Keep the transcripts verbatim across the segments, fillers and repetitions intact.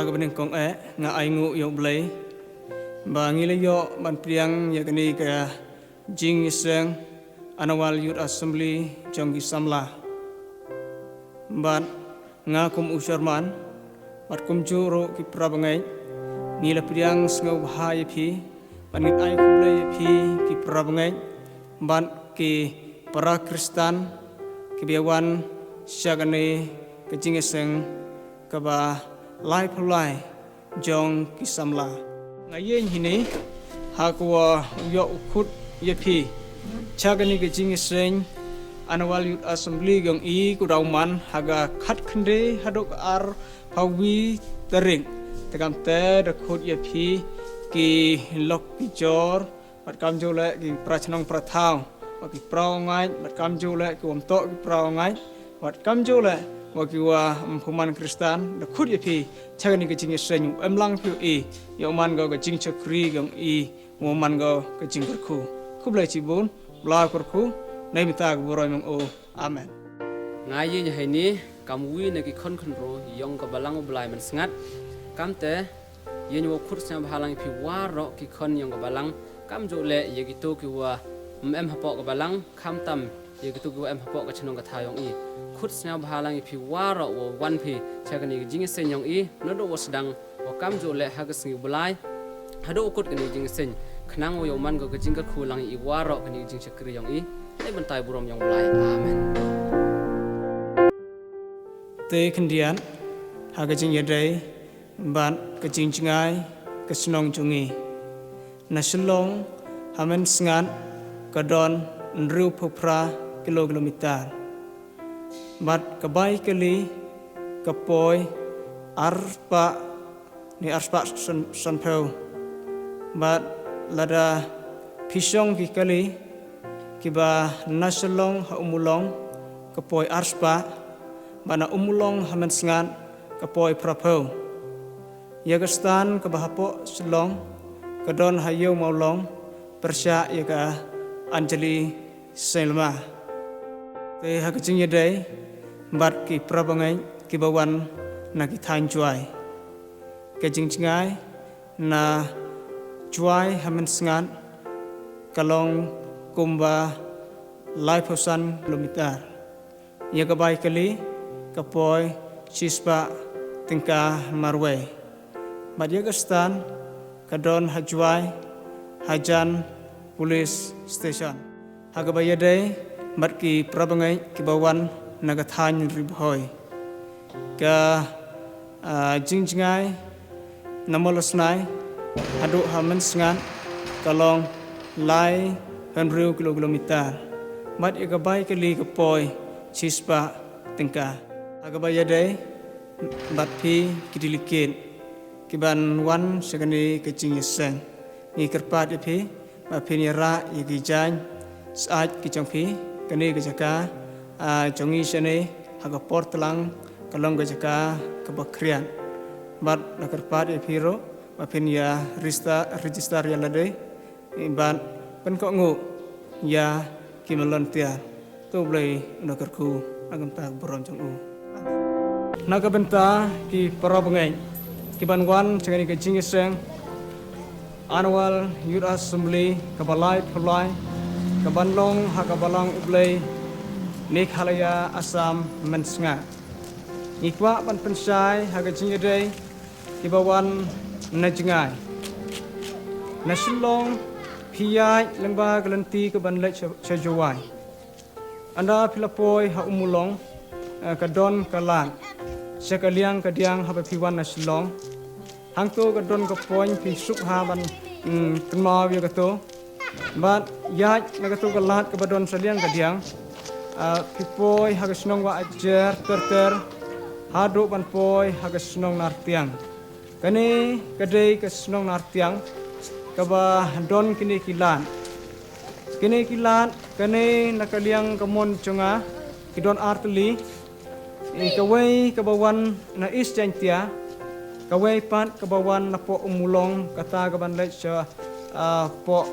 Ka bneng kong eh, nga ai nguh ïa U Blei ba ngi la ïoh ban pdiang ïa kane ka jingïaseng Annual Youth Assembly jong ki samla. Bad nga kum u chairman bad kumjuh ruh ki para bangeit, ngi la pdiang sngewbha ïa phi bad ngin ai khublei ïa phi ki para bangeit bad ki para Khristan kiba ïa wan sha kane ka jingïaseng kaba laiphew lai jong ki samla. Nga ïeng hini ha ka wa ïoh u khut ïa phi sha kane ka jingïaseng Annual Youth Assembly jong i, ka daw man ha ka khatkhyndai haduh ka arphew wi tarik. Te kamte da khut ïa phi ki lok ki jor bad kamjuh leh ki para chnong para thaw, wa ki para ngeit bad kamjuh leh ki wam toh ki para ngeit bad kamjuh leh wa ki wa ym phuman Khristan, da khut ïa phi sha kane ka jingïaseng. Em lang phi i, ïoh man ko ka jingshakri jong i, wa man ko ka jingkyrkhu. Khublei chibun, bla kyrkhu, na ka bynta ka burom jong u. Amen. Nga ïeng hini kam wi na ki khun khynroo jong ka Balang U Blai Mynsngat. Kamte ïeng wa khut sngewbha lang ïa phi waroh ki khun jong ka Balang, kamjuh leh ïa kito ki wa ym em hapoh ka Balang, khamtam ïa kito ki wa em hapoh ka chnong ka thaw jong i. Khut sngewbha lang ïa phi waroh wa wan phi sha kane ka jingïaseng jong i, naduh wa sdang wa kamjuh leh ha ka sngi U Blai haduh u kut kane ka jingïaseng, khnang wa ïoh man ko ka jingkyrkhu lang ïa i waroh kane ka jingshakri jong i. Na ka bynta ka burom jong U Blai. Amen. Te khyndiat ha ka jingïadei bad ka jingjngai ka shnong jong i. Na Shillong ha Mynsngat ka don hynriewphew phra kilo kilometer. Bad ka bai kali ka poi arspah ne arspah san, sanphew. Bad lada phi shong ki kali kiba na Shillong ha Ummulong ka poi arspah, bad na Ummulong ha Mynsngat ka poi phraphew. Ïa ka stand kaba hapoh Shillong ka don ha Ïew Mawlong, pyrshah ïa ka Anjali Cinema. Te ha ka jingïadei bad ki para bangeit kiba wan na ki thaiñ Jowai. Ka jingjngai na Jowai ha Mynsngat ka long kumba laiphew san kilometer. Ïa ka bai kali ka poi shispah tyngka marwei. Bad ïa ka stand ka don ha Jowai, hajan police station. Ha kaba ïadei bad ki para bangeit kiba wan na ka thaiñ Ri Bhoi, ka, ah, jingjngai na Mawlasnai haduh ha Mynsngat ka long lai hynriew kilo kilometer. Bad ïa ka bai kali ka poi shispah tyngka. Ha kaba ïadei bad phi ki delegate kiban wan sha kane ka jingïaseng, ngi kyrpad ïa phi ba phin ïarah ïa ki jaiñ syaid ki jong phi. Kane ka jaka, ah, jong ngi shane ha ka por tlang ka long ka jaka kaba khriat. Bad nga kyrpad ïa phi ruh ba phin ïa register, register ïa lade bad pynkohnguh ïa ki volunteer. To U Blei un da kyrkhu na ka bynta ka burom jong u. Na ka bynta ki para bangeit kiban wan sha kane ka jingïaseng Annual Youth Assembly kaba laiphew lai kaban long ha ka Balang U Blei Meghalaya Assam Mynsngat, ngi kwah ban pynshai ha ka jingïadei kiba wan na jngai. Na Shillong phi ïaid lyngba ka lynti kaban leit sha, sha Jowai. Ynda phi la poi ha Ummulong, eh, ka don ka lad sha ka liang ka diang haba phi wan na Shillong. Hangto ka don ka point phi suk ha ban, mm, kynmaw ïa kato. Bad ïaid na kato ka lad kaba don sha liang ka diang, ah, phi poi ha ka shnong Wahajjer ter ter haduh ban poi ha ka shnong Nartiang. Kane ka dei ka shnong Nartiang kaba don kine ki lad. Kine ki lad, kane na ka liang ka mon jong nga ki don artylli. Eh, kawei kaba wan na East Jaintia, kawei pat kaba wan na poh Ummulong, kata kaban leit sha, ah, poh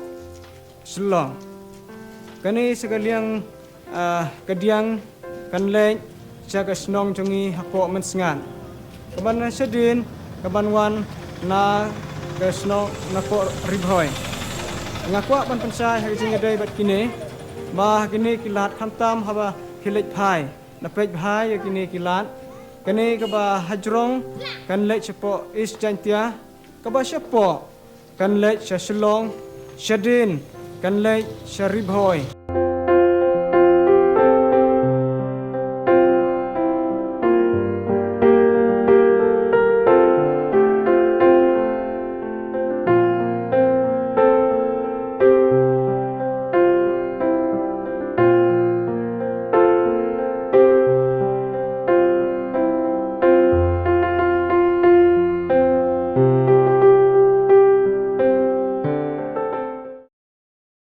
Shillong. Kane sa ka liang, ah, ka diang kan leit sha ka shnong jong ngi hapoh Mynsngat. Kaban na shadien, kaban wan na ka shnong napoh Ri Bhoi. Nga kwah ban pynshai ha ka jingïadei bad kine, ba ha kine ki lad khamtam haba ki leit phai, na peit bha ïa kine ki lad. Kane kaba hajrong kan leit shapoh East Jaintia, kaba shapoh kan leit sha Shillong, shadien kan leit sha Ri Bhoi.